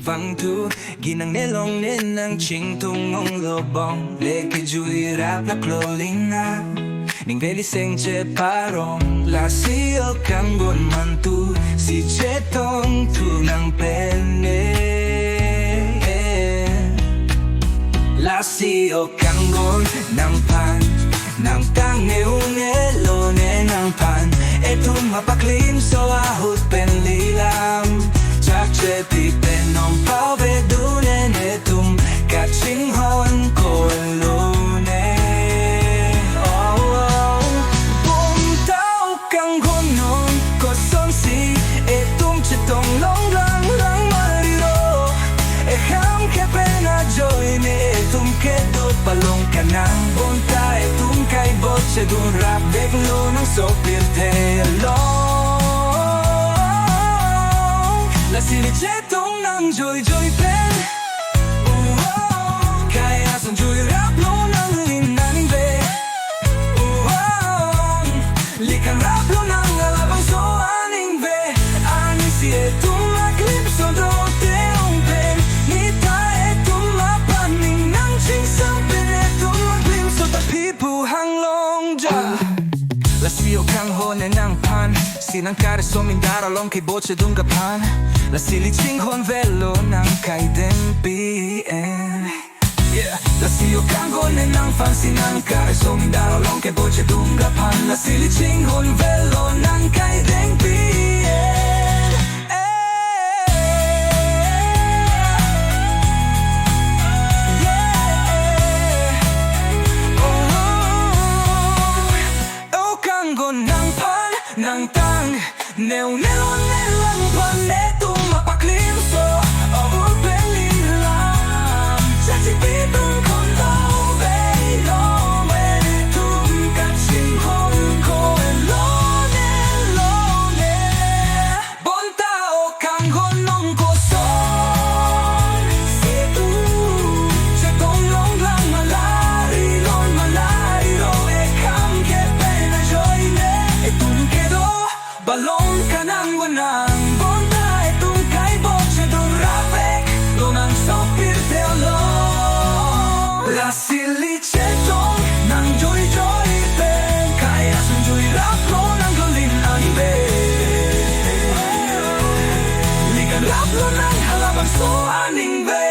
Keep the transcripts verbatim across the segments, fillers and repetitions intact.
Vangthu, ginang nelong ne nangchingthung ong lobong, le kejui rap la klolina, ning veli seng cheparong, lasi o kanggon mantu, si chetongthu nang pen ne. Lasi o kanggon nangphan, nangtang ne un-e lone nangphan, etum apaklimso ahut pen lilam, chakche pi pen nong pavedun-e netum kachinghon ko lone. Oh, oh. Bonta o kanggon non kosonsi etum chetong longlang lang mariro, e ham ke pen ajoine etum kedo palong kanang, bonta etum kai boche dun rap vek lo nang sopir te long. Lasi li chetong nang joijoi pen, uh, oh, kai ason jui rap lo nang lin nang ve, uh, oh, likan rap lo nang alabangso aning ve, arnisi etum aklimso dote ong pen, nita etum aphan ning nangchingsam pen etum aklimso ta phi pu hang long ja. Lasi o kanggon ne nangphan, si nang kare so mindar along ke boche dung kaphan, lasi li chinghon velo nang kai deng pi en. Yeah. Lasi o kanggon ne nangphan, si nang kare so mindar along ke boche dung kaphan, lasi li chinghon velo nang kai deng pi en. Eh, yeah. Oh, oh, oh. O kanggon nangphan, nangtang ne un-e lone nangphan, netum apaklimso ahut pen lilam, chakche pi pen kon lo ve lo, netum kachinghon ko lone lone. Bonta o kanggon non kosonsi tu chetong longlang malarilo malariro, e kam ke pen ajoine etum kedo balong kanang vanang, bonta etum kai boche dun rap vek lo nang sopir te long. Lasi li chetong nang joijoi pen, kai ason jui rap lo nang lolin aning ve, likan rap lo nang halabangso aning ve,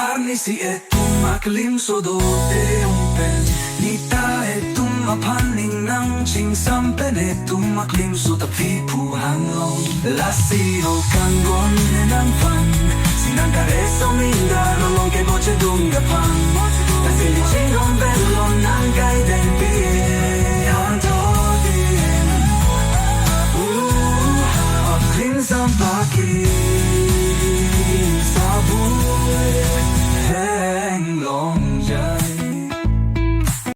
arnisi etum aklimso dote ong pen, nita etum aphan ning nangchingsam pen etum aklimso ta phi pu hang long. Lasi o kanggon ne nangphan, si nang kare so mindar along ke boche dung kaphan, lasi li chinghon velo nang kai deng pi en. Anto di en. Uh, aklimsam paki.